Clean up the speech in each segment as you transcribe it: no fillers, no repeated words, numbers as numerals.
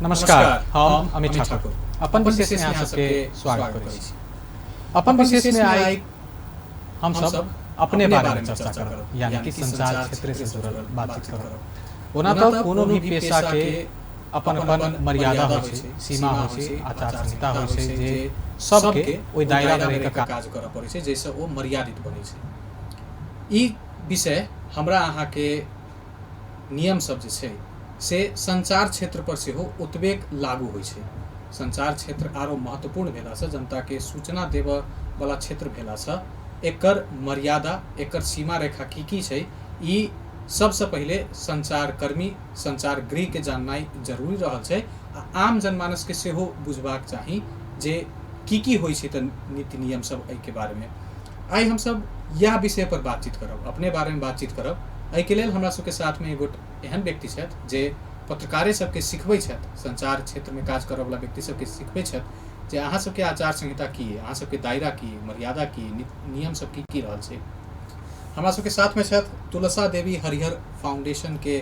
नमस्कार, हम अमित ठाकुर अपन विशेष में आप सबके स्वागत करै छी। अपन विशेष में आइ हम सब अपने बारे में चर्चा करब, यानी कि संचार क्षेत्र से जुड़ल बातचीत करब। ओना तो कोनो भी पेशा के अपन अपन मर्यादा होइ छै, सीमा होइ छै, आचार संहिता होइ छै जे सबके ओइ दायरा में रह के काज करऽ पड़ै छै जैसे ओ मर्यादित बनै छै। ई विषय हमरा अहाँ के नियम सब जे छै से संचार क्षेत्र पर सेहो ओतबे लागू होइ छै। संचार क्षेत्र आरो महत्वपूर्ण भेला से जनता के सूचना देव वाला क्षेत्र भेला से एकर मर्यादा, एकर सीमा रेखा की छै, ई सबसे पहले संचारकर्मी, संचारगृह के जाननाइ जरूरी रहल छै। आम जनमानस के सेहो बुझबाक चाही जे की होइ छै त नीति नियम सब एहि के बारे में। आइ हम सब यह विषय पर बातचीत करब, अपने बारे में बातचीत करब। एहि के लेल हमरा सबके साथ में एगो एहन व्यक्ति छथि जे पत्रकारे सबके सिखबै छथि, संचार क्षेत्र में काज करऽ वाला व्यक्ति सबके सिखबै छथि जे अहाँ सबके आचार संहिता की है, अहाँ सबके दायरा की, मर्यादा की, नियम सब की रहल छै। हमरा सबके साथ में छथि तुलसा देवी हरिहर फाउंडेशन के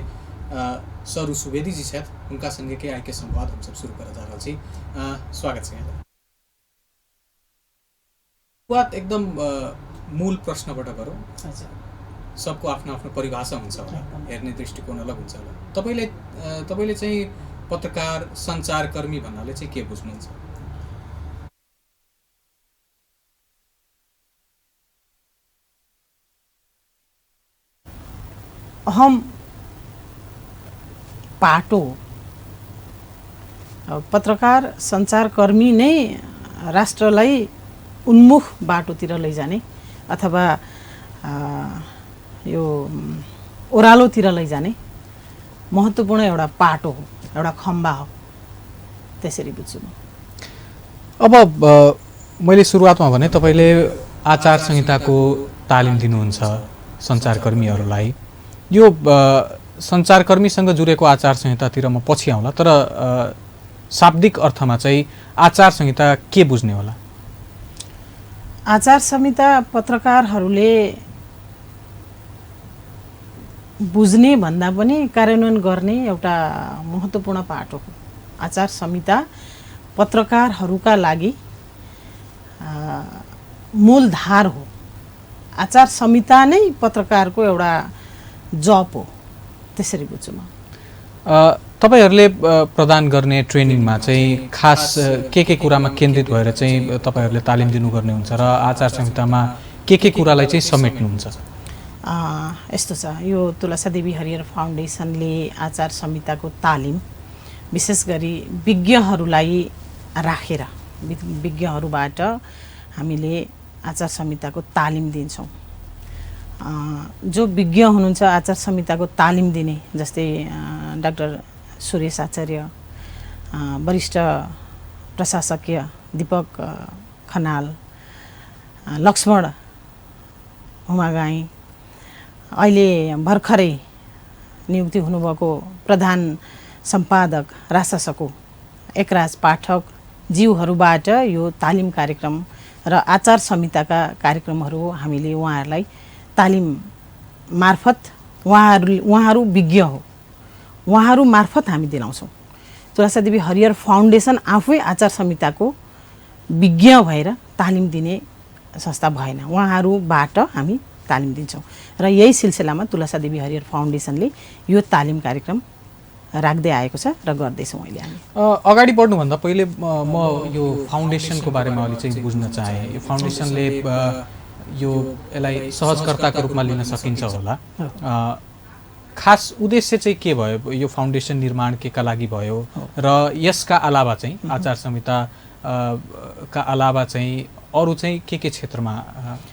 सरू सुवेदी जी छथि, उनका संगे के आइ के संवाद हम सब शुरू करऽ जा रहल छी। स्वागत छै। बात एकदम मूल प्रश्नबाट गरौँ। अच्छा, सबको आफ्नो आफ्नो परिभाषा हुन्छ होला, हेर्ने दृष्टिकोण अलग हुन्छ होला। तपाईले चाहिँ पत्रकार, संचारकर्मी भन्नाले चाहिँ के बुझ्नुहुन्छ? हम पाटो पत्रकार, संचारकर्मी नै राष्ट्रलाई उन्मुख बाटोतिर लैजाने अथवा यो ओह्रालोतिर लैजाने महत्त्वपूर्ण एउटा पाटो हो, एउटा खम्बा हो, त्यसरी बुझ्छु म। अब मैले सुरुवातमा भने तपाईले आचार संहिताको तालिम दिनुहुन्छ संचारकर्मीहरूलाई। यो संचारकर्मीसँग जुरेको आचार संहितातिर म पछि आउँला, तर शाब्दिक अर्थमा चाहिँ आचार संहिता के बुझ्ने होला? आचार संहिता पत्रकारहरूले बुझ्ने भन्दा पनि कार्यान्वयन गर्ने एउटा महत्त्वपूर्ण पाटो हो। आचार संहिता पत्रकारहरूका लागि मूलधार हो। आचार संहिता नै पत्रकारको एउटा जब हो, त्यसरी बुझ्छु म। तपाईहरूले प्रदान गर्ने ट्रेनिङमा चाहिँ खास के कुरामा केन्द्रित भएर चाहिँ तपाईहरूले तालिम दिनुपर्ने हुन्छ र आचार संहितामा के कुरालाई चाहिँ समेट्नुहुन्छ? यस्तो छ, यो तुलसा देवी हरिहर फाउन्डेसनले आचार संहिताको तालिम विशेष गरी विज्ञहरूलाई राखेर विज्ञहरूबाट हामीले आचार संहिताको तालिम दिन्छौँ। जो विज्ञ हुनुहुन्छ आचार संहिताको तालिम दिने, जस्तै डाक्टर सुरेश आचार्य, वरिष्ठ प्रशासकीय दीपक खनाल, लक्ष्मण हुमागाई, अहिले भर्खरै नियुक्ति हुनुभएको प्रधान सम्पादक रासासको एकराज पाठक ज्यूहरूबाट यो तालिम कार्यक्रम र आचार संहिताका कार्यक्रमहरू हामीले उहाँहरूलाई तालिम मार्फत, उहाँहरू विज्ञ हो, उहाँहरू मार्फत हामी दिलाउँछौँ। तुलसा देवी हरिहर फाउन्डेसन आफै आचार संहिताको विज्ञ भएर तालिम दिने संस्था भएन, उहाँहरूबाट हामी तालिम दिन्छौँ र यही सिलसिलामा तुलसा देवी हरिहर फाउन्डेसनले यो तालिम कार्यक्रम राख्दै आएको छ र गर्दैछौँ अहिले हामी। अगाडि बढ्नुभन्दा पहिले म यो फाउन्डेसनको बारेमा अलि चाहिँ बुझ्न चाहे। यो फाउन्डेसनले यो यसलाई सहजकर्ताको रूपमा लिन सकिन्छ होला। खास उद्देश्य चाहिँ के भयो? यो फाउन्डेसन निर्माण के का लागि भयो र यसका अलावा चाहिँ आचार संहिता का अलावा चाहिँ अरू चाहिँ के क्षेत्रमा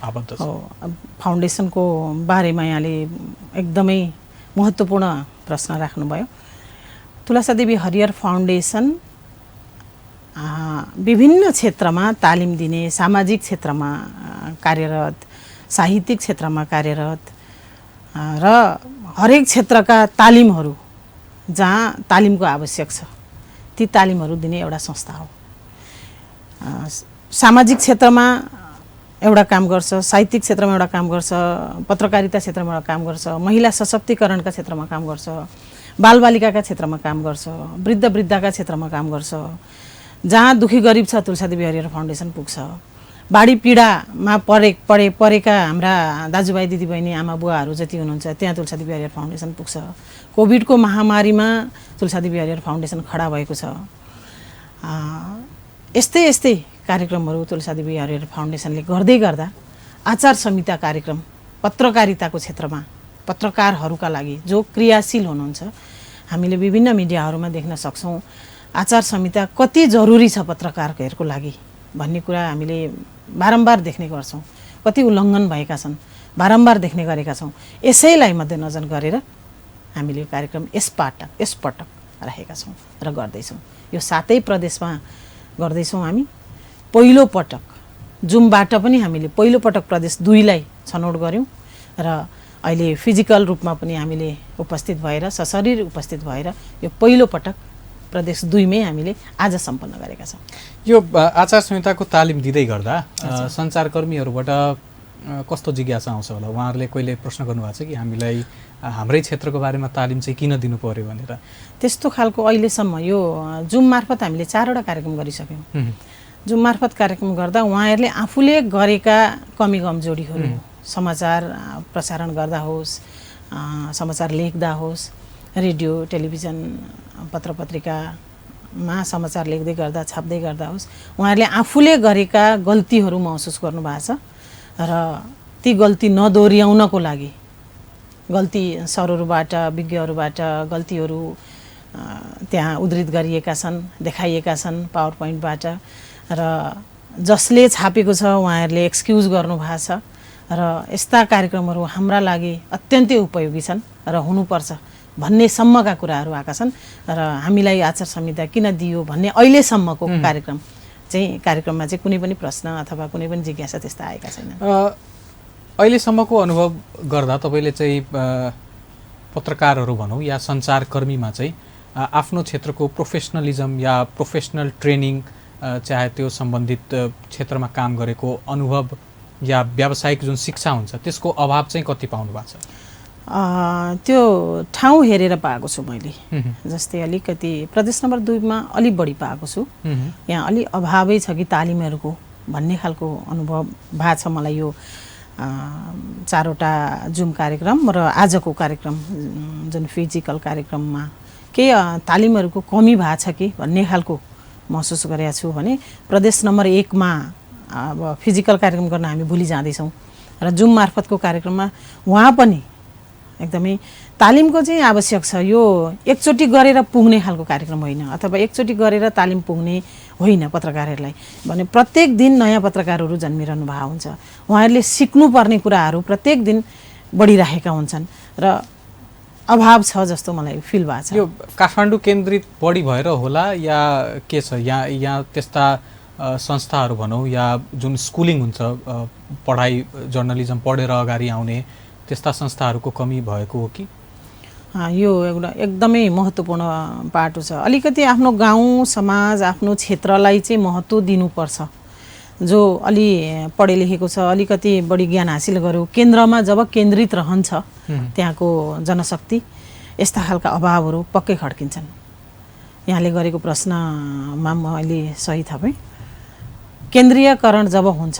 आबद्ध छ? फाउन्डेसनको बारेमा यहाँले एकदमै महत्त्वपूर्ण प्रश्न राख्नुभयो। तुलसा देवी हरिहर फाउन्डेसन विभिन्न क्षेत्रमा तालिम दिने, सामाजिक क्षेत्रमा कार्यरत, साहित्यिक क्षेत्रमा कार्यरत र हरेक क्षेत्रका तालिमहरू जहाँ तालिमको आवश्यक छ ती तालिमहरू दिने एउटा संस्था हो। सामाजिक क्षेत्रमा एउटा काम गर्छ, साहित्यिक क्षेत्रमा एउटा काम गर्छ, पत्रकारिता क्षेत्रमा एउटा काम गर्छ, महिला सशक्तिकरणका क्षेत्रमा काम गर्छ, बालबालिकाका क्षेत्रमा काम गर्छ, वृद्धका क्षेत्रमा काम गर्छ, जहाँ दुखी गरिब छ तुलसादेवी हरिहर फाउन्डेसन पुग्छ, बाढी पीडामा परेका हाम्रा दाजुभाइ दिदीबहिनी आमा बुवाहरू जति हुनुहुन्छ त्यहाँ तुलसादेवी हरिहर फाउन्डेसन पुग्छ। कोभिडको महामारीमा तुलसादेवी हरिहर फाउन्डेसन खडा भएको छ। यस्तै कार्यक्रमहरू तुलसादेवी हरिहर फाउन्डेसनले गर्दै गर्दा आचार संहिता कार्यक्रम पत्रकारिताको क्षेत्रमा पत्रकारहरूका लागि जो क्रियाशील हुनुहुन्छ, हामीले विभिन्न मिडियाहरूमा देख्न सक्छौँ आचार संहिता कति जरुरी छ पत्रकारहरूको लागि भन्ने कुरा हामीले बारम्बार देख्ने गर्छौँ। कति उल्लङ्घन भएका छन् बारम्बार देख्ने गरेका छौँ। यसैलाई मध्यनजर गरेर हामीले कार्यक्रम यसपटक राखेका छौँ र गर्दैछौँ। यो 7 प्रदेशमा गर्दैछौँ। हामी पहिलो पटक जुमबाट पनि हामीले पहिलो पटक प्रदेश 2 लाई छनौट गऱ्यौँ र अहिले फिजिकल रूपमा पनि हामीले उपस्थित भएर सशरीर उपस्थित भएर यो पहिलो पटक प्रदेश 2 मै हामीले आज सम्पन्न गरेका छौँ। यो आचार संहिताको तालिम दिँदै गर्दा सञ्चारकर्मीहरूबाट कस्तो जिज्ञासा आउँछ होला? उहाँहरूले कहिले प्रश्न गर्नुभएको छ कि हामीलाई हाम्रै क्षेत्रको बारेमा तालिम चाहिँ किन दिनु पर्यो भनेर? त्यस्तो खालको अहिलेसम्म यो जुम मार्फत हामीले 4 वटा कार्यक्रम गरिसक्यौँ। जुम मार्फत कार्यक्रम गर्दा उहाँहरूले आफूले गरेका कमी कमजोरीहरू समाचार प्रसारण गर्दा होस्, समाचार लेख्दा होस्, रेडियो टेलिभिजन पत्रपत्रिकामा समाचार लेख्दै गर्दा छाप्दै गर्दा होस्, उहाँहरूले आफूले गरेका गल्तीहरू महसुस गर्नुभएको छ र ती गल्ती नदोहोऱ्याउनको लागि गल्ती सरहरूबाट विज्ञहरूबाट गल्तीहरू त्यहाँ उद्धृत गरिएका छन्, देखाइएका छन् पावर पोइन्टबाट र जसले छापेको छ उहाँहरूले एक्सक्युज गर्नुभएको छ र यस्ता कार्यक्रमहरू हाम्रा लागि अत्यन्तै उपयोगी छन् र हुनुपर्छ भन्ने सम्मका कुराहरू आएका छन् र हामीलाई आचार संहिता किन दियो भन्ने अहिलेसम्मको कार्यक्रममा चाहिँ कुनै पनि प्रश्न अथवा कुनै पनि जिज्ञासा त्यस्ता आएका छैनन्। अहिलेसम्मको अनुभव गर्दा तपाईँले चाहिँ पत्रकारहरू भनौँ या सञ्चारकर्मीमा चाहिँ आफ्नो क्षेत्रको प्रोफेसनलिजम या प्रोफेसनल ट्रेनिङ चाहे त्यो सम्बन्धित क्षेत्रमा काम गरेको अनुभव या व्यावसायिक जुन शिक्षा हुन्छ त्यसको अभाव चाहिँ कति पाउनु भएको छ? त्यो ठाउँ हेरेर पाएको छु मैले। जस्तै अलिकति प्रदेश नम्बर 2 मा अलि बढी पाएको छु। यहाँ अलि अभावै छ कि तालिमहरूको भन्ने खालको अनुभव भएको छ मलाई। यो 4 वटा जुम कार्यक्रम र आजको कार्यक्रम जुन फिजिकल कार्यक्रममा केही तालिमहरूको कमी भएको छ कि भन्ने खालको महसुस गरेका छु भने प्रदेश नम्बर 1 मा अब फिजिकल कार्यक्रम गर्न हामी भुलि जाँदैछौँ र जुम मार्फतको कार्यक्रममा उहाँ पनि एकदमै तालिमको चाहिँ आवश्यक छ। यो एकचोटि गरेर पुग्ने खालको कार्यक्रम होइन अथवा एकचोटि गरेर तालिम पुग्ने होइन पत्रकारहरूलाई भने प्रत्येक दिन नयाँ पत्रकारहरू जन्मिरहनु भएको हुन्छ। उहाँहरूले सिक्नुपर्ने कुराहरू प्रत्येक दिन बढिरहेका हुन्छन् र अभाव छ जस्तो मलाई फिल भएको छ। यो काठमाडौँ केन्द्रित बढी भएर होला या के छ? यहाँ त्यस्ता संस्थाहरू भनौँ या जुन स्कुलिङ हुन्छ पढाइ जर्नलिजम पढेर अगाडि आउने त्यस्ता संस्थाहरूको कमी भएको हो कि? यो एउटा एकदमै महत्त्वपूर्ण पाटो छ। अलिकति आफ्नो गाउँ समाज आफ्नो क्षेत्रलाई चाहिँ महत्त्व दिनुपर्छ। जो अलि पढे लेखेको छ अलिकति बढी ज्ञान हासिल गर्यो केन्द्रमा जब केन्द्रित रहन्छ त्यहाँको जनशक्ति यस्ता खालका अभावहरू पक्कै खड्किन्छन्। यहाँले गरेको प्रश्नमा मैले सही थपेँ। केन्द्रीयकरण जब हुन्छ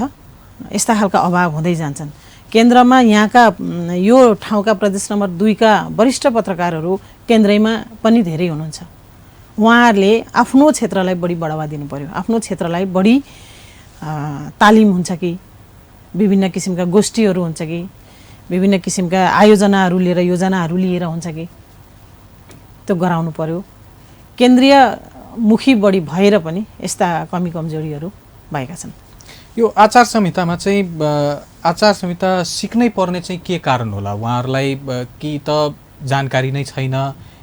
यस्ता खालका अभाव हुँदै जान्छन्। केन्द्रमा यहाँका यो ठाउँका प्रदेश नम्बर 2 का वरिष्ठ पत्रकारहरू केन्द्रमा पनि धेरै हुनुहुन्छ। उहाँहरूले आफ्नो क्षेत्रलाई बढी बढावा दिनु पर्यो। आफ्नो क्षेत्रलाई बढी तालिम हुन्छ कि विभिन्न किसिमका गोष्ठीहरू हुन्छ कि विभिन्न किसिमका आयोजनाहरू लिएर योजनाहरू लिएर हुन्छ कि त्यो गराउनु पर्यो। केन्द्रीय मुखी बढी भएर पनि यस्ता कमी कमजोरीहरू भएका छन्। यो आचार संहितामा चाहिँ आचार संहिता सिक्नै पर्ने चाहिँ के कारण होला? उहाँहरूलाई कि त जानकारी नै छैन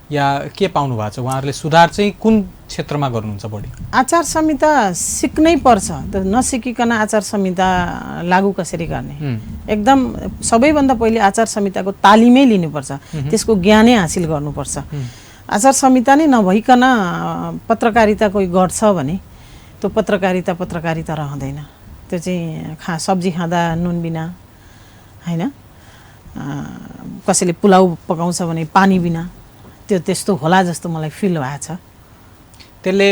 या के पाउनु भएको छ? उहाँहरूले सुधार चाहिँ कुन क्षेत्रमा गर्नुहुन्छ बढी? आचार संहिता सिक्नै पर्छ। त नसिकिकन आचार संहिता लागू कसरी गर्ने? एकदम सबैभन्दा पहिले आचार संहिताको तालिमै लिनुपर्छ। त्यसको ज्ञानै हासिल गर्नुपर्छ। आचार संहिता नै नभइकन पत्रकारिता कोही गर्छ भने त्यो पत्रकारिता रहँदैन। त्यो चाहिँ सब्जी खाँदा नुन बिना हैन, कसैले पुलाउ पकाउँछ भने पानी बिना त्यो त्यस्तो होला जस्तो मलाई फिल भएको छ। त्यसले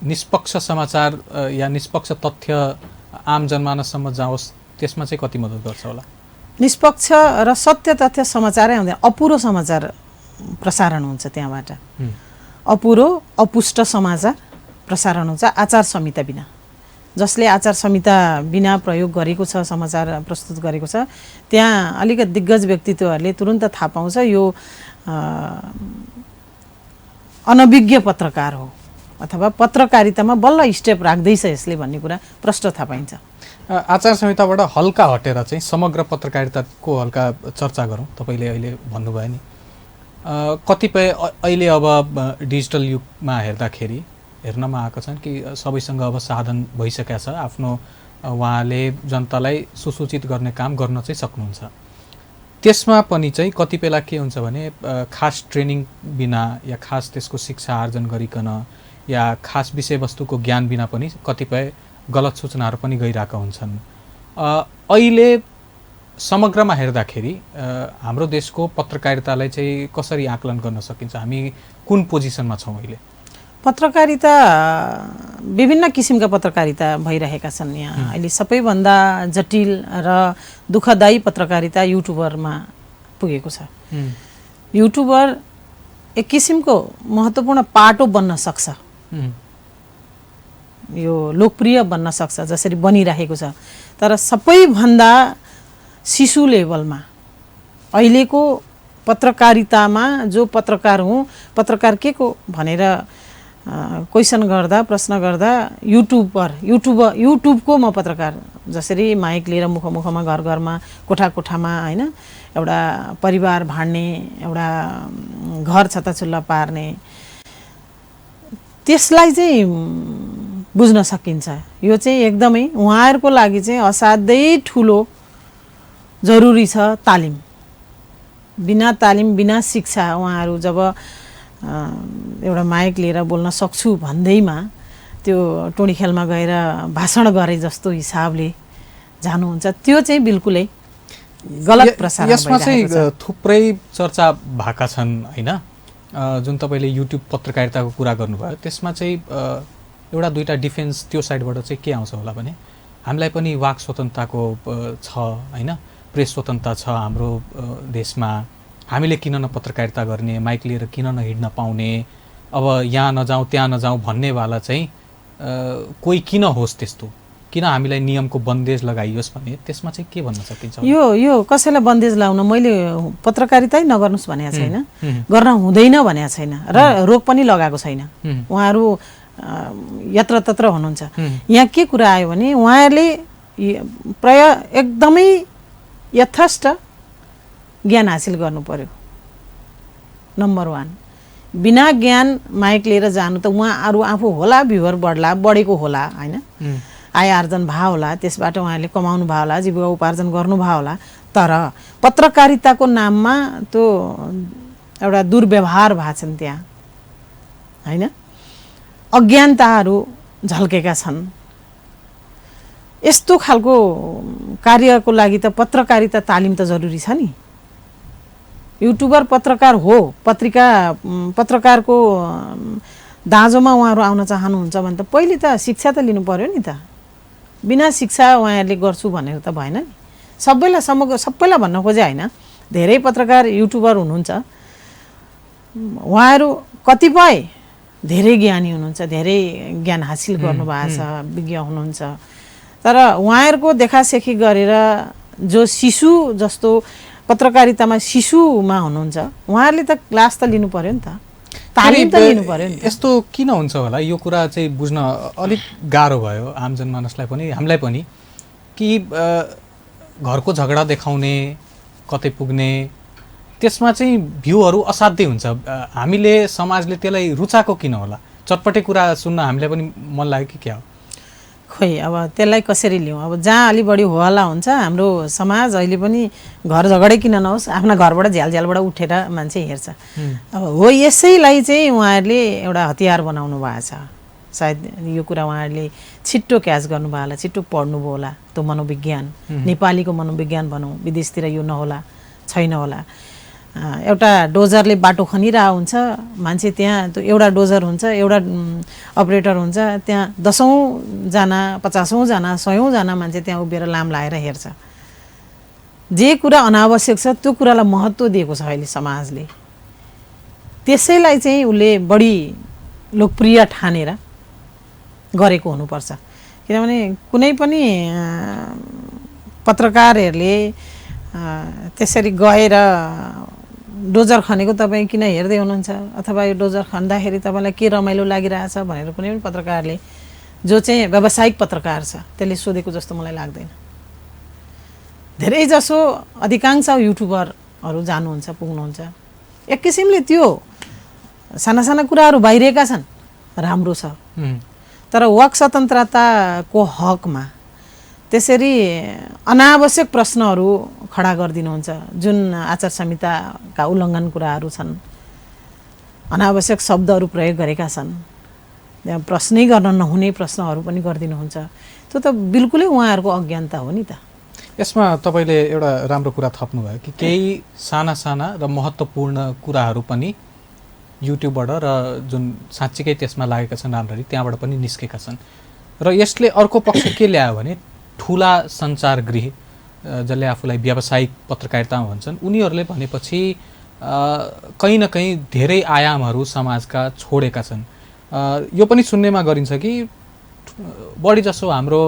निष्पक्ष समाचार या निष्पक्ष तथ्य आम जनमानससम्म जाओस् त्यसमा चाहिँ कति मद्दत गर्छ होला? निष्पक्ष र सत्य तथ्य समाचारै आउँदैन, अपुरो समाचार प्रसारण हुन्छ त्यहाँबाट। अपुरो अपुष्ट समाचार प्रसारण हुन्छ आचार संहिता बिना। जसले आचार संहिता बिना प्रयोग गरेको छ, समाचार प्रस्तुत गरेको छ, त्यहाँ अलिकति दिग्गज व्यक्तित्वहरूले तुरुन्त थाहा पाउँछ यो अनभिज्ञ पत्रकार हो अथवा पत्रकारितामा बल्ल स्टेप राख्दैछ यसले भन्ने कुरा प्रष्ट थाहा पाइन्छ। आचार संहिताबाट हल्का हटेर चाहिँ समग्र पत्रकारिताको हल्का चर्चा गरौँ। तपाईँले अहिले भन्नुभयो नि कतिपय अहिले अब डिजिटल युगमा हेर्दाखेरि हेर्नमा आएको छन् कि सबैसँग अब साधन भइसकेको छ, आफ्नो उहाँले जनतालाई सुसूचित गर्ने काम गर्न चाहिँ सक्नुहुन्छ। त्यसमा पनि चाहिँ कति बेला के हुन्छ भने खास ट्रेनिङ बिना या खास त्यसको शिक्षा आर्जन गरिकन या खास विषयवस्तुको ज्ञान बिना पनि कतिपय गलत सूचनाहरू पनि गइरहेका हुन्छन्। अहिले समग्रमा हेर्दाखेरि हाम्रो देशको पत्रकारितालाई चाहिँ कसरी आकलन गर्न सकिन्छ? हामी कुन पोजिसनमा छौँ अहिले? पत्रकारिता विभिन्न किसिमका पत्रकारिता भइरहेका छन् यहाँ। अहिले सबैभन्दा जटिल र दुःखदायी पत्रकारिता युट्युबरमा पुगेको छ। युट्युबर एक किसिमको महत्त्वपूर्ण पाटो बन्न सक्छ, यो लोकप्रिय बन्न सक्छ जसरी बनिरहेको छ। तर सबैभन्दा शिशु लेभलमा अहिलेको पत्रकारितामा जो पत्रकार हुँ, पत्रकार के को भनेर क्वेसन गर्दा, प्रश्न गर्दा युट्युबको म पत्रकार, जसरी माइक लिएर मुखमा घर घरमा कोठा कोठामा होइन एउटा परिवार भाड्ने, एउटा घर छताछुल्ला पार्ने, त्यसलाई चाहिँ बुझ्न सकिन्छ। यो चाहिँ एकदमै उहाँहरूको लागि चाहिँ असाध्यै ठुलो जरुरी छ तालिम। बिना तालिम बिना शिक्षा उहाँहरू जब एउटा माइक लिएर बोल्न सक्छु भन्दैमा त्यो टोडी खेलमा गएर भाषण गरे जस्तो हिसाबले जानुहुन्छ, त्यो चाहिँ बिल्कुलै गलत प्रसारण। यसमा चाहिँ थुप्रै चर्चा भएका छन् होइन, जुन तपाईँले युट्युब पत्रकारिताको कुरा गर्नुभयो त्यसमा चाहिँ एउटा दुईवटा डिफेन्स त्यो साइडबाट चाहिँ के आउँछ होला भने हामीलाई पनि वाक स्वतन्त्रताको छ होइन, प्रेस स्वतन्त्रता छ हाम्रो देशमा, हामीले किन न पत्रकारिता गर्ने, माइक लिएर किन न हिँड्न पाउने, अब यहाँ नजाउँ त्यहाँ नजाउँ भन्नेवाला चाहिँ कोही किन होस्, त्यस्तो किन हामीलाई नियमको बन्देज लगाइयोस् भन्ने, त्यसमा चाहिँ के भन्न सकिन्छ? यो कसैलाई बन्देज लाउन मैले पत्रकारितै नगर्नुहोस् भनेको छैन, गर्न हुँदैन भनेको छैन र रोक पनि लगाएको छैन। उहाँहरू यत्रतत्र हुनुहुन्छ। यहाँ के कुरा आयो भने उहाँहरूले एकदमै यथास्थ ज्ञान हासिल गर्नु पर्यो। नम्बर 1, बिना ज्ञान माइक लिएर जानु त उहाँहरू आफू होला भ्युवर बढेको होला होइन, आय आर्जन भयो होला, त्यसबाट उहाँहरूले कमाउनु भयो होला, जीविका उपार्जन गर्नुभयो होला, तर पत्रकारिताको नाममा त्यो एउटा दुर्व्यवहार भएको छन् त्यहाँ होइन, अज्ञानताहरू झल्केका छन्। यस्तो खालको कार्यको लागि त पत्रकारिता तालिम त जरुरी छ नि। युट्युबर पत्रकार हो, पत्रकारको दाँजोमा उहाँहरू आउन चाहनुहुन्छ भने त पहिले त शिक्षा त लिनु पर्यो नि त। बिना शिक्षा उहाँहरूले गर्छु भनेर त भएन नि। सबैलाई भन्न खोजे होइन, धेरै पत्रकार युट्युबर हुनुहुन्छ, उहाँहरू कतिपय धेरै ज्ञानी हुनुहुन्छ, धेरै ज्ञान हासिल गर्नुभएको छ, विज्ञ हुनुहुन्छ, तर उहाँहरूको देखासेखी गरेर जो शिशु जस्तो पत्रकारितामा शिशुमा हुनुहुन्छ उहाँहरूले त क्लास त लिनु पर्यो नि त, तालिम त लिनु पर्यो नि। यस्तो किन हुन्छ होला यो कुरा चाहिँ बुझ्न अलिक गाह्रो भयो आम जनमानसलाई पनि हामीलाई पनि, कि घरको झगडा देखाउने कतै पुग्ने त्यसमा चाहिँ भ्यूहरू असाध्यै हुन्छ। हामीले समाजले त्यसलाई रुचाएको किन होला? चटपटे कुरा सुन्न हामीलाई पनि मन लाग्यो कि क्या हो? खोइ अब त्यसलाई कसरी लिउँ? अब जहाँ अलि बढी होला हुन्छ हाम्रो समाज अहिले पनि घर झगडै किन नहोस् आफ्ना घरबाट झ्यालझ्यालबाट उठेर मान्छे हेर्छ। अब हो यसैलाई चाहिँ उहाँहरूले एउटा हतियार बनाउनु भएको छ। सायद यो कुरा उहाँहरूले छिट्टो क्याच गर्नुभयो होला, छिट्टो पढ्नुभयो होला। त्यो मनोविज्ञान, नेपालीको मनोविज्ञान भनौँ, विदेशतिर यो नहोला, छैन होला। एउटा डोजरले बाटो खनिरहेको हुन्छ, मान्छे त्यहाँ त्यो एउटा डोजर हुन्छ, एउटा अपरेटर हुन्छ, त्यहाँ 10औं जना 50औं जना 100औं जना मान्छे त्यहाँ उभिएर लाम लाएर हेर्छ। जे कुरा अनावश्यक छ त्यो कुरालाई महत्त्व दिएको छ अहिले समाजले, त्यसैलाई चाहिँ उसले बढी लोकप्रिय ठानेर गरेको हुनुपर्छ। किनभने कुनै पनि पत्रकारहरूले त्यसरी गएर डोजर खनेको तपाईँ किन हेर्दै हुनुहुन्छ, अथवा यो डोजर खन्दाखेरि तपाईँलाई के रमाइलो लागिरहेछ भनेर कुनै पनि पत्रकारले, जो चाहिँ व्यावसायिक पत्रकार छ, त्यसले सोधेको जस्तो मलाई लाग्दैन। धेरैजसो अधिकांश युट्युबरहरू जानुहुन्छ, पुग्नुहुन्छ, एक किसिमले त्यो साना साना कुराहरू बाहिरिएका छन्, राम्रो छ, तर वाक स्वतन्त्रताको हकमा त्यसरी अनावश्यक प्रश्नहरू खडा गरिदिनुहुन्छ, जुन आचार संहिताका उल्लङ्घन कुराहरू छन्, अनावश्यक शब्दहरू प्रयोग गरेका छन्, प्रश्नै गर्न नहुने प्रश्नहरू पनि गरिदिनुहुन्छ। त्यो त बिल्कुलै उहाँहरूको अज्ञानता हो नि त। यसमा तपाईँले एउटा राम्रो कुरा थप्नुभयो कि केही साना साना र महत्त्वपूर्ण कुराहरू पनि युट्युबबाट र जुन साँच्चीकै त्यसमा लागेका छन् राम्ररी त्यहाँबाट पनि निस्केका छन्। र यसले अर्को पक्ष के ल्यायो भने ठुला सञ्चारगृह जसले आफूलाई व्यावसायिक पत्रकारिता भन्छन्, उनीहरूले भनेपछि कहीँ न कहीँ धेरै आयामहरू समाजका छोडेका छन्। यो पनि सुन्नेमा गरिन्छ कि बढी जसो हाम्रो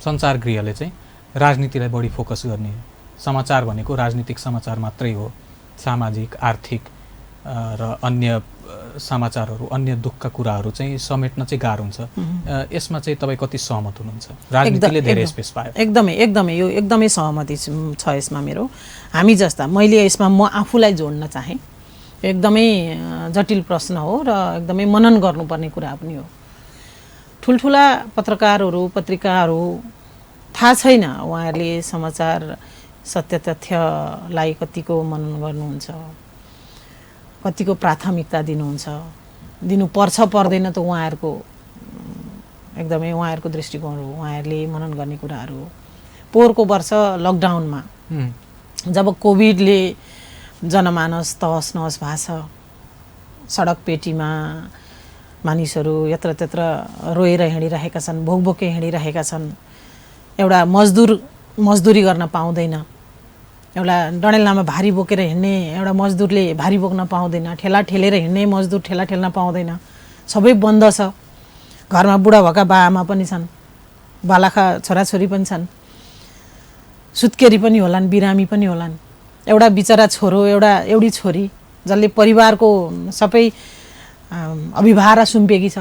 सञ्चारगृहले चाहिँ राजनीतिलाई बढी फोकस गर्ने, समाचार भनेको राजनीतिक समाचार मात्रै हो, सामाजिक आर्थिक र अन्य समाचारहरू, अन्य दुःखका कुराहरू चाहिँ समेट्न चाहिँ गाह्रो हुन्छ। यसमा चाहिँ तपाईँ कति सहमत हुनुहुन्छ? राजनीतिले धेरै स्पेस पायो। एकदमै यो एकदमै सहमति छ यसमा मेरो। हामी जस्ता, मैले यसमा म आफूलाई जोड्न चाहेँ, एकदमै जटिल प्रश्न हो र एकदमै मनन गर्नुपर्ने कुरा पनि हो। ठुल्ठुला पत्रकारहरू, पत्रिकाहरू थाहा छैन उहाँहरूले समाचार सत्य तथ्यलाई कतिको मनन गर्नुहुन्छ, कतिको प्राथमिकता दिनुहुन्छ, दिनुपर्छ पर्दैन त उहाँहरूको एकदमै उहाँहरूको दृष्टिकोण हो, उहाँहरूले मनन गर्ने कुराहरू हो। पोहोरको वर्ष लकडाउनमा जब कोभिडले जनमानस तहस नहस भएको छ, सडक पेटीमा मानिसहरू यत्रत्यत्र रोएर हिँडिरहेका छन्, भोकभोकै हिँडिरहेका छन्, एउटा मजदुरी गर्न पाउँदैन, एउटा डडेलनामा भारी बोकेर हिँड्ने एउटा मजदुरले भारी बोक्न पाउँदैन, ठेला ठेलेर हिँड्ने मजदुर ठेला ठेल्न पाउँदैन, सबै बन्द छ। घरमा बुढा भएका बाआमा पनि छन्, बालाखा छोराछोरी पनि छन्, सुत्केरी पनि होलान्, बिरामी पनि होलान्, एउटा बिचरा छोरो, एउटी छोरी जसले परिवारको सबै अभिभार सुम्पेकी छ।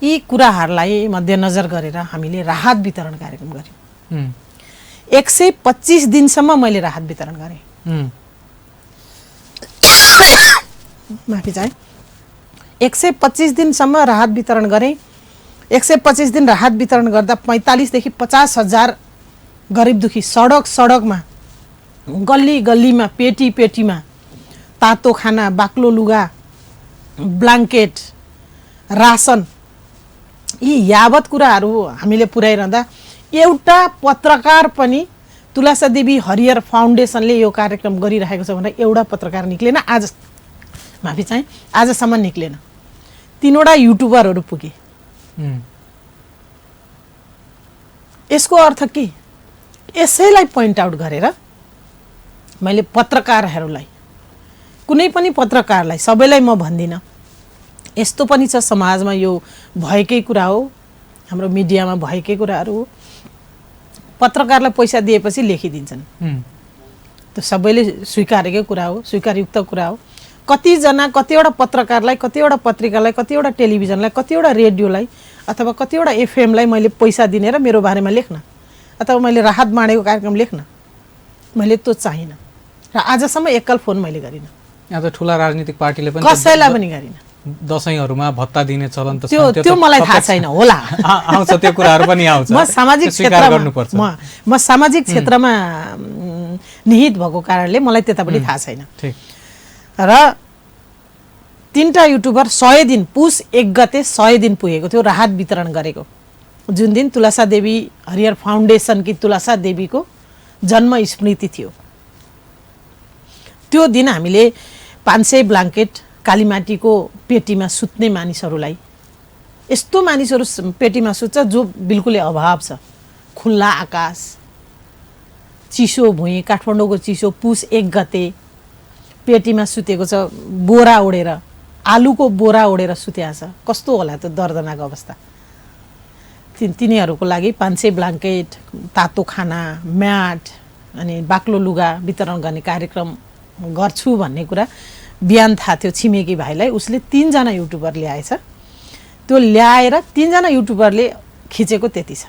यी कुराहरूलाई मध्यनजर गरेर हामीले राहत वितरण कार्यक्रम गर्यौँ। 125 दिनसम्म मैले राहत वितरण गरेँ। माफी चाहे। 125 दिनसम्म राहत वितरण गरेँ। 125 दिन राहत वितरण गर्दा 45 देखि 50 हजार गरिब दुखी सडकमा, गल्ली गल्लीमा, पेटी पेटीमा तातो खाना, बाक्लो लुगा, ब्ल्याङ्केट, रासन, यी यावत कुराहरू हामीले पुर्याइरहँदा एउटा पत्रकार पनि, तुलसा देवी हरियर फाउन्डेसनले यो कार्यक्रम गरिरहेको छ भनेर एउटा पत्रकार निक्लेन। माफी चाहे, आजसम्म निक्लेन। 3वटा युट्युबरहरू पुगे। यसको अर्थ के? यसैलाई पोइन्ट आउट गरेर मैले पत्रकारहरूलाई, कुनै पनि पत्रकारलाई, सबैलाई म भन्दिनँ, यस्तो पनि छ समाजमा, यो भएकै कुरा हो, हाम्रो मिडियामा भएकै कुराहरू हो। पत्रकारलाई पैसा दिएपछि लेखिदिन्छन्, त्यो सबैले स्वीकारेकै कुरा हो, स्वीकारयुक्त कुरा हो। कतिजना, कतिवटा पत्रकारलाई, कतिवटा पत्रिकालाई, कतिवटा टेलिभिजनलाई, कतिवटा रेडियोलाई अथवा कतिवटा एफएमलाई मैले पैसा दिने र मेरो बारेमा लेख्न, अथवा मैले राहत बाँडेको कार्यक्रम लेख्न, मैले त्यो चाहिनँ। र आजसम्म एकल फोन मैले गरिनँ। यहाँ त ठुला राजनीतिक पार्टीले पनि कसैलाई पनि गरिनँ। दशैंहरुमा भत्ता दिने चलन त त्यो मलाई थाहा छैन होला, आउँछ त्यो कुराहरु पनि आउँछ। म सामाजिक क्षेत्रमा निहित भएको कारणले मलाई त्यतापट्टि थाहा छैन। र 3टा युट्युबर 100 दिन, पुस 1 गते 100 दिन पुगेको थियो राहत वितरण गरेको, जुन दिन तुलसा देवी हरियर फाउन्डेसन कि तुलसा देवीको जन्म स्मृति थियो। त्यो दिन हामीले 500 ब्ल्याङ्केट कालीमाटीको पेटीमा सुत्ने मानिसहरूलाई, यस्तो मानिसहरू पेटीमा सुत्छ जो बिल्कुलै अभाव छ, खुल्ला आकाश, चिसो भुइँ, काठमाडौँको चिसो, पुस 1 गते पेटीमा सुतेको छ, बोरा ओढेर, आलुको बोरा ओढेर सुत्या छ। कस्तो होला त्यो दर्दनाक अवस्था। तिनीहरूको लागि 500 ब्ल्याङ्केट, तातो खाना, म्याट अनि बाक्लो लुगा वितरण गर्ने कार्यक्रम गर्छु भन्ने कुरा बिहान थाहा थियो छिमेकी भाइलाई। उसले 3 जना युट्युबर ल्याएछ। त्यो ल्याएर 3 जना युट्युबरले खिचेको त्यति छ।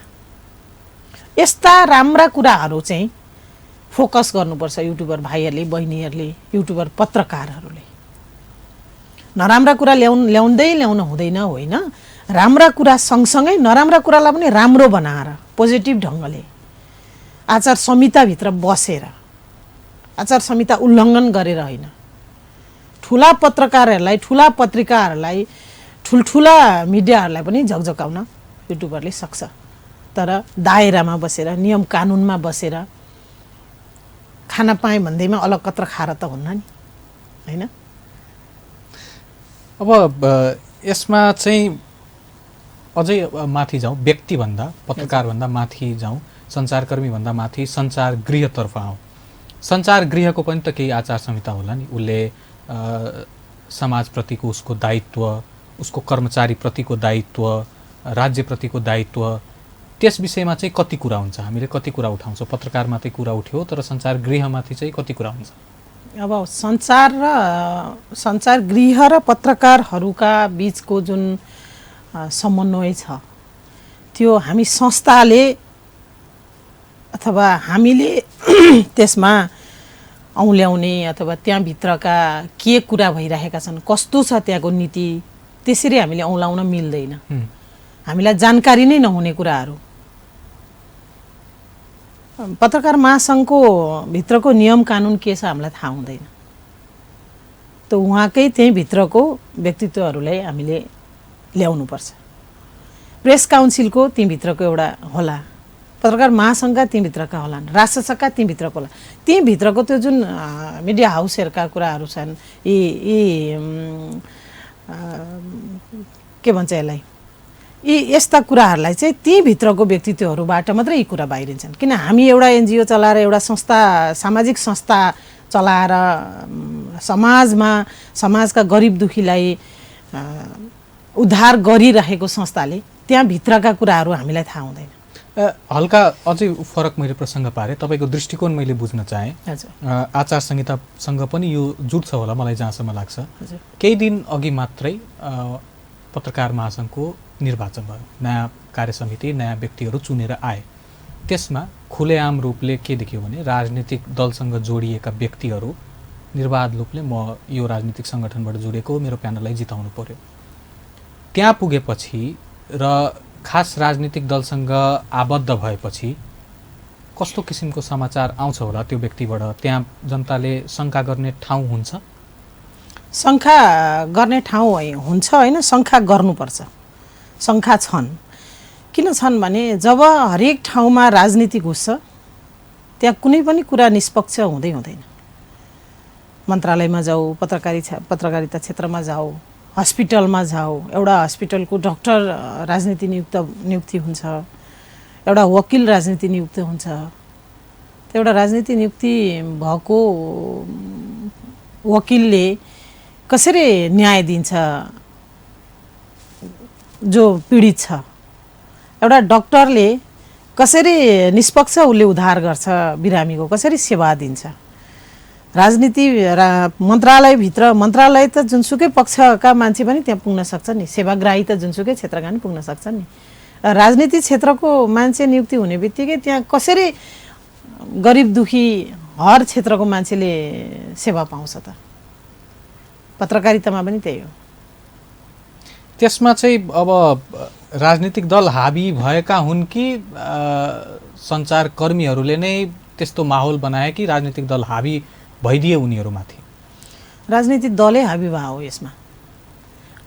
यस्ता राम्रा कुराहरू चाहिँ फोकस गर्नुपर्छ युट्युबर भाइहरूले, बहिनीहरूले, युट्युबर पत्रकारहरूले। नराम्रा कुरा ल्याउन हुँदैन होइन, राम्रा कुरा सँगसँगै नराम्रा कुरालाई पनि राम्रो बनाएर पोजिटिभ ढङ्गले आचार संहिताभित्र बसेर, आचार संहिता उल्लङ्घन गरेर होइन, ठुला पत्रकारहरूलाई, ठुला पत्रिकाहरूलाई, ठुल्ठुला मिडियाहरूलाई पनि झकझकाउन युट्युबरले सक्छ। तर दायरामा बसेर, नियम कानुनमा बसेर खाना पाएँ भन्दैमा अलकत्र खाएर त हुन्न नि, होइन? अब यसमा चाहिँ अझै माथि जाउँ, व्यक्तिभन्दा, पत्रकारभन्दा माथि जाउँ, सञ्चारकर्मीभन्दा माथि सञ्चार गृहतर्फ आउँ। सञ्चार गृहको पनि त केही आचार संहिता होला नि। उसले समाजप्रतिको उसको दायित्व, उसको कर्मचारीप्रतिको दायित्व, राज्यप्रतिको दायित्व, त्यस विषयमा चाहिँ कति कुरा हुन्छ? हामीले कति कुरा उठाउँछौँ? पत्रकारमाथि कुरा उठ्यो, तर सञ्चार गृहमाथि चाहिँ कति कुरा हुन्छ? अब सञ्चार गृह र पत्रकारहरूका बिचको जुन समन्वय छ, त्यो हामी संस्थाले अथवा हामीले त्यसमा औल्याउने अथवा त्यहाँभित्रका के कुरा भइरहेका छन्, कस्तो छ त्यहाँको नीति, त्यसरी हामीले औलाउन मिल्दैन। हामीलाई जानकारी नै नहुने कुराहरू, पत्रकार महासङ्घको भित्रको नियम कानुन के छ हामीलाई थाहा हुँदैन। त उहाँकै त्यही भित्रको व्यक्तित्वहरूलाई हामीले ल्याउनुपर्छ। प्रेस काउन्सिलको तीभित्रको एउटा होला, पत्रकार महासङ्घका तीभित्रका होलान्, राष्ट्रसङ्घका तीभित्रको होला। तीभित्रको त्यो जुन मिडिया हाउसहरूका कुराहरू छन्, यी के भन्छ यसलाई, यी यस्ता कुराहरूलाई चाहिँ तीभित्रको व्यक्तित्वहरूबाट मात्रै यी कुरा बाहिरिन्छन्। किन हामी एउटा एनजिओ चलाएर, एउटा संस्था, सामाजिक संस्था चलाएर समाजका गरिब दुखीलाई उद्धार गरिरहेको संस्थाले त्यहाँभित्रका कुराहरू हामीलाई थाहा हुँदैन। हल्का अझै फरक मैले प्रसङ्ग पारेँ, तपाईँको दृष्टिकोण मैले बुझ्न चाहेँ। आचार संहितासँग पनि यो जुट्छ होला मलाई जहाँसम्म लाग्छ। केही दिन अघि मात्रै पत्रकार महासङ्घको निर्वाचन भयो, नयाँ कार्यसमिति, नयाँ व्यक्तिहरू चुनेर आए। त्यसमा खुलेआम रूपले के देखियो भने राजनीतिक दलसँग जोडिएका व्यक्तिहरू निर्वाध रूपले म यो राजनीतिक सङ्गठनबाट जोडिएको, मेरो प्यानललाई जिताउनु पर्यो। त्यहाँ पुगेपछि र खास राजनीतिक दलसँग आबद्ध भएपछि कस्तो किसिमको समाचार आउँछ होला त्यो व्यक्तिबाट? त्यहाँ जनताले शङ्का गर्ने ठाउँ हुन्छ? शङ्का गर्ने ठाउँ हुन्छ होइन, शङ्का गर्नुपर्छ। शङ्का छन्। किन छन् भने जब हरेक ठाउँमा राजनीति घुस्छ त्यहाँ कुनै पनि कुरा निष्पक्ष हुँदैन। मन्त्रालयमा जाऊ, पत्रकारिता क्षेत्रमा जाऊ, हस्पिटलमा जाऊ, एउटा हस्पिटलको डक्टर नियुक्ति हुन्छ, एउटा वकिल राजनीति नियुक्त हुन्छ। त्यो एउटा राजनीति नियुक्ति भएको वकिलले कसरी न्याय दिन्छ जो पीडित छ, एउटा डक्टरले कसरी निष्पक्ष उसले उद्धार गर्छ बिरामीको, कसरी सेवा दिन्छ। राजनीति मन्त्रालय त जुनसुकै पक्षका मान्छे पनि त्यहाँ पुग्न सक्छ नि, सेवाग्राही त जुनसुकै क्षेत्रका पनि पुग्न सक्छ नि। राजनीति क्षेत्रको मान्छे नियुक्ति हुने बित्तिकै त्यहाँ कसरी गरिब दुखी हर क्षेत्रको मान्छेले सेवा पाउँछ त? पत्रकारितामा पनि त्यही हो। त्यसमा चाहिँ अब राजनीतिक दल हाबी भएका हुन् कि सञ्चारकर्मीहरूले नै त्यस्तो माहौल बनाए कि राजनीतिक दल हाबी भइदिए उनीहरूमाथि? राजनीतिक दलै हाबी भयो हो यसमा।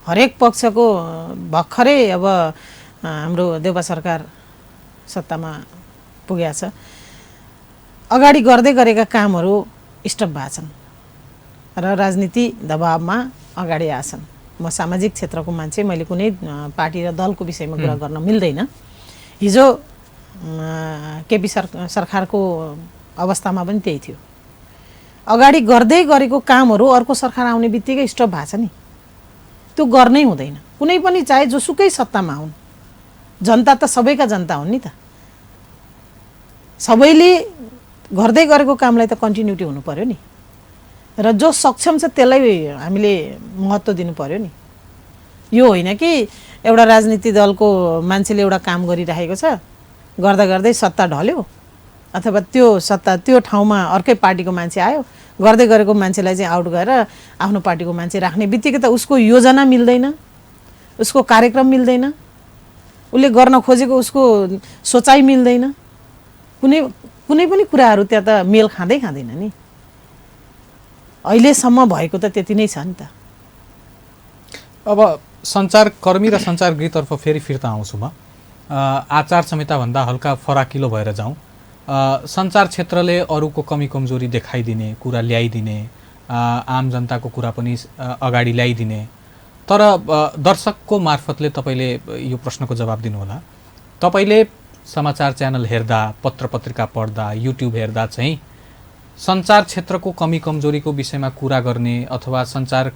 हरेक पक्षको भर्खरै अब हाम्रो देउबा सरकार सत्तामा पुगेको छ, अगाडि गर्दै गरेका कामहरू स्टप भएको छन्। र राजनीति दबावमा अगाडि आछन्। म सामाजिक क्षेत्रको मान्छे, मैले कुनै पार्टी र दलको विषयमा कुरा गर्न मिल्दैन। हिजो केपी सरकारको अवस्थामा पनि त्यही थियो। अगाडि गर्दै गरेको कामहरू अर्को सरकार आउने बित्तिकै स्टप भएको छ नि, त्यो गर्नै हुँदैन। कुनै पनि चाहे जोसुकै सत्तामा आउन्, जनता त सबैका जनता हुन् नि त। सबैले गर्दै गरेको कामलाई त कन्टिन्युटी हुनु पर्यो नि, र जो सक्षम छ त्यसलाई हामीले महत्त्व दिनु पर्यो नि। यो होइन कि एउटा राजनीतिक दलको मान्छेले एउटा काम गरिरहेको छ, गर्दा गर्दै सत्ता ढल्यो, अथवा त्यो सत्ता त्यो ठाउँमा अर्कै पार्टीको मान्छे आयो, गर्दै गरेको मान्छेलाई चाहिँ आउट गरेर आफ्नो पार्टीको मान्छे राख्ने बित्तिकै त उसको योजना मिल्दैन, उसको कार्यक्रम मिल्दैन, उसले गर्न खोजेको उसको सोचाइ मिल्दैन। कुनै पनि कुराहरू त्यहाँ त मेल खाँदैन नि। अहिलेसम्म भएको त त्यति नै छ नि त। अब सञ्चारकर्मी र सञ्चारगृहतर्फ फेरि फिर्ता आउँछु म। आचार संहिताभन्दा हल्का फराकिलो भएर जाउँ। सञ्चार क्षेत्रले अरूको कमी कमजोरी देखाइदिने कुरा ल्याइदिने, आम जनताको कुरा पनि अगाडि ल्याइदिने, तर दर्शकको मार्फतले तपाईँले यो प्रश्नको जवाब दिनुहोला। तपाईँले समाचार च्यानल हेर्दा, पत्र पत्रिका पढ्दा, युट्युब हेर्दा चाहिँ सञ्चार क्षेत्रको कमी कमजोरीको विषयमा कुरा गर्ने अथवा सञ्चार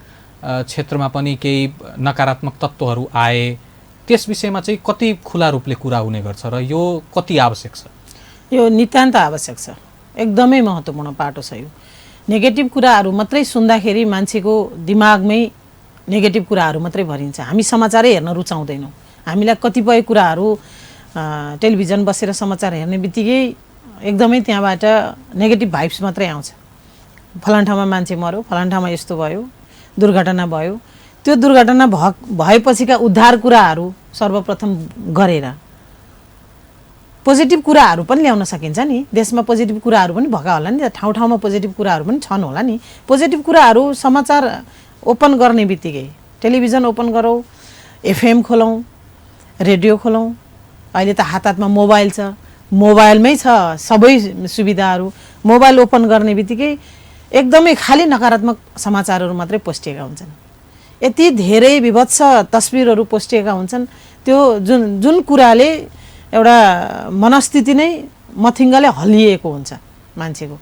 क्षेत्रमा पनि केही नकारात्मक तत्त्वहरू आए त्यस विषयमा चाहिँ कति खुला रूपले कुरा हुने गर्छ र यो कति आवश्यक छ? यो नितान्त आवश्यक छ, एकदमै महत्त्वपूर्ण पाटो छ। यो नेगेटिभ कुराहरू मात्रै सुन्दाखेरि मान्छेको दिमागमै नेगेटिभ कुराहरू मात्रै भरिन्छ। हामी समाचारै हेर्न रुचाउँदैनौँ। हामीलाई कतिपय कुराहरू टेलिभिजन बसेर समाचार हेर्ने बित्तिकै एकदमै त्यहाँबाट नेगेटिभ भाइब्स मात्रै आउँछ। फलान ठाउँमा मान्छे मर्यो, फलान ठाउँमा यस्तो भयो, दुर्घटना भयो। त्यो दुर्घटना भएपछिका उद्धार कुराहरू सर्वप्रथम गरेर पोजिटिभ कुराहरू पनि ल्याउन सकिन्छ नि। देशमा पोजिटिभ कुराहरू पनि भएका होला नि, ठाउँ ठाउँमा पोजिटिभ कुराहरू पनि छन् होला नि। पोजिटिभ कुराहरू समाचार ओपन गर्ने बित्तिकै, टेलिभिजन ओपन गरौँ, एफएम खोलौँ, रेडियो खोलौँ, अहिले त हात हातमा मोबाइल छ, मोबाइलमै छ सबै सुविधाहरू। मोबाइल ओपन गर्ने बित्तिकै एकदमै खाली नकारात्मक समाचारहरू मात्रै पोस्टिएका हुन्छन्। यति धेरै विभत्स तस्बिरहरू पोस्टिएका हुन्छन्, त्यो जुन कुराले एउटा मनस्थिति नै मथिङ्गले हल्लिएको हुन्छ मान्छेको।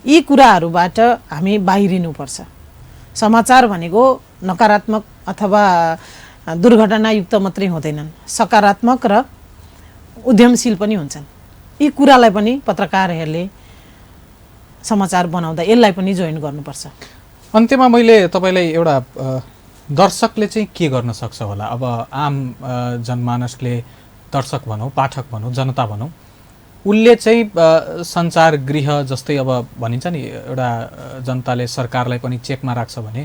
यी कुराहरूबाट हामी बाहिरिनुपर्छ। समाचार भनेको नकारात्मक अथवा दुर्घटनायुक्त मात्रै हुँदैनन्, सकारात्मक र उद्यमशील पनि हुन्छन्। यी कुरालाई पनि पत्रकारहरूले समाचार बनाउँदा यसलाई पनि जोइन गर्नुपर्छ। अन्त्यमा मैले तपाईँलाई एउटा दर्शकले चाहिँ के गर्न सक्छ होला? अब आम जनमानसले, दर्शक भनौँ, पाठक भनौँ, जनता भनौँ, उसले चाहिँ सञ्चार गृह जस्तै अब भनिन्छ नि, एउटा जनताले सरकारलाई पनि चेकमा राख्छ भने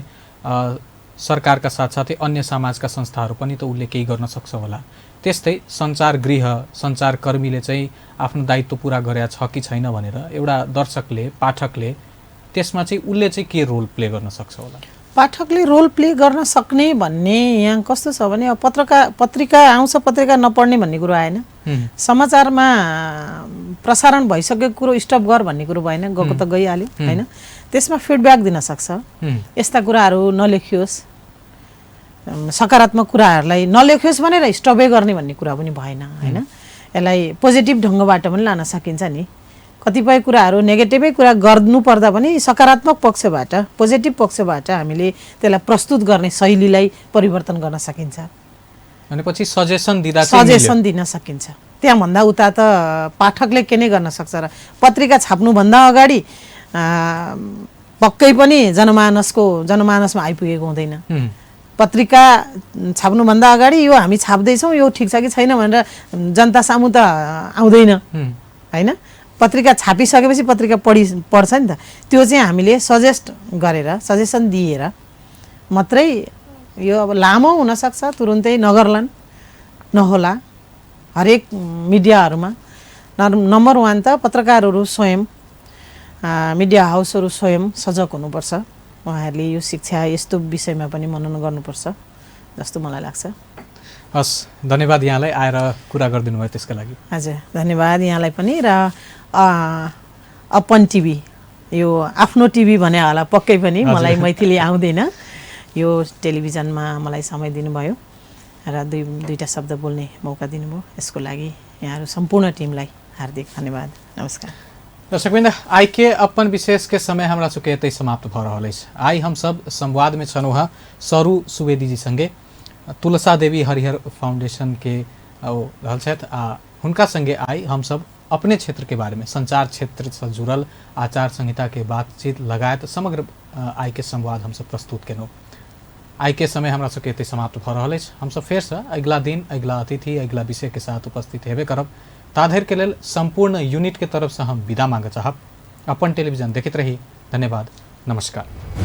सरकारका साथसाथै अन्य समाजका संस्थाहरू पनि त उसले केही गर्न सक्छ होला। त्यस्तै सञ्चार गृह, सञ्चारकर्मीले चाहिँ आफ्नो दायित्व पुरा गरेका छ कि छैन भनेर एउटा दर्शकले, पाठकले त्यसमा चाहिँ उसले चाहिँ के रोल प्ले गर्न सक्छ होला? पाठकले रोल प्ले गर्न सक्ने भन्ने यहाँ कस्तो छ भने, अब पत्रिका आउँछ, पत्रिका नपढ्ने भन्ने कुरो आएन। समाचारमा प्रसारण भइसकेको कुरो स्टप गर भन्ने कुरो भएन, गएको त गइहाल्यो होइन। त्यसमा फिडब्याक दिन सक्छ, यस्ता कुराहरू नलेखियोस्, सकारात्मक कुराहरूलाई नलेखियोस् भनेर स्टपै गर्ने भन्ने कुरा पनि भएन होइन। यसलाई पोजिटिभ ढङ्गबाट पनि लान सकिन्छ नि। कतिपय कुराहरू नेगेटिभै कुरा गर्नु पर्दा पनि सकारात्मक पक्षबाट, पोजिटिभ पक्षबाट हामीले त्यसलाई प्रस्तुत गर्ने शैलीलाई परिवर्तन गर्न सकिन्छ। भनेपछि सजेसन दिन सकिन्छ। त्यहाँभन्दा उता त पाठकले के नै गर्न सक्छ र? पत्रिका छाप्नुभन्दा अगाडि पक्कै पनि जनमानसमा आइपुगेको हुँदैन। पत्रिका छाप्नुभन्दा अगाडि यो हामी छाप्दैछौँ, यो ठिक छ कि छैन भनेर जनता सामु त आउँदैन होइन। पत्रिका छापिसकेपछि पत्रिका पढ्छ नि त। त्यो चाहिँ हामीले सजेसन दिएर मात्रै, यो अब लामो हुनसक्छ, तुरुन्तै नहोला हरेक मिडियाहरूमा। नम्बर 1 त पत्रकारहरू स्वयं, मिडिया हाउसहरू स्वयं सजग हुनुपर्छ। उहाँहरूले यो शिक्षा यस्तो विषयमा पनि मनन गर्नुपर्छ जस्तो मलाई लाग्छ। हस्, धन्यवाद यहाँलाई आएर कुरा गरिदिनु भयो त्यसको लागि। हजुर, धन्यवाद यहाँलाई पनि। र अपन टिभी यो आफ्नो टिभी भने होला पक्कै पनि मलाई मैथिली आउँदैन यो टेलिभिजनमा मलाई समय दिनुभयो र दुईटा शब्द बोल्ने मौका दिनुभयो यसको लागि यहाँहरू सम्पूर्ण टिमलाई हार्दिक धन्यवाद नमस्कार दर्शकवृन्द आई के अपन विशेष के समय हमरा सबके एतै समाप्त भ रहल अछि आई हम सब संवाद में छलहुँ हँ सरू सुवेदी जी संगे तुलसा देवी हरिहर फाउंडेशन के रहल छथि आ हुनका संगे आई हम सब अपने क्षेत्र के बारे में संचार क्षेत्र से जुड़ल आचार संहिता के बातचीत लगायत समग्र आई के संवाद हम सब प्रस्तुत केलहुँ आई के समय हमरा सबके एतै समाप्त भ रहल अछि हम सब फेर से अगिला दिन अगिला अतिथि अगिला विषय के साथ उपस्थित हेबे करब ताधर के लेल संपूर्ण यूनिट के तरफ से हम विदा मांगे चाहब अपन टेलीविजन देखित रही धन्यवाद नमस्कार।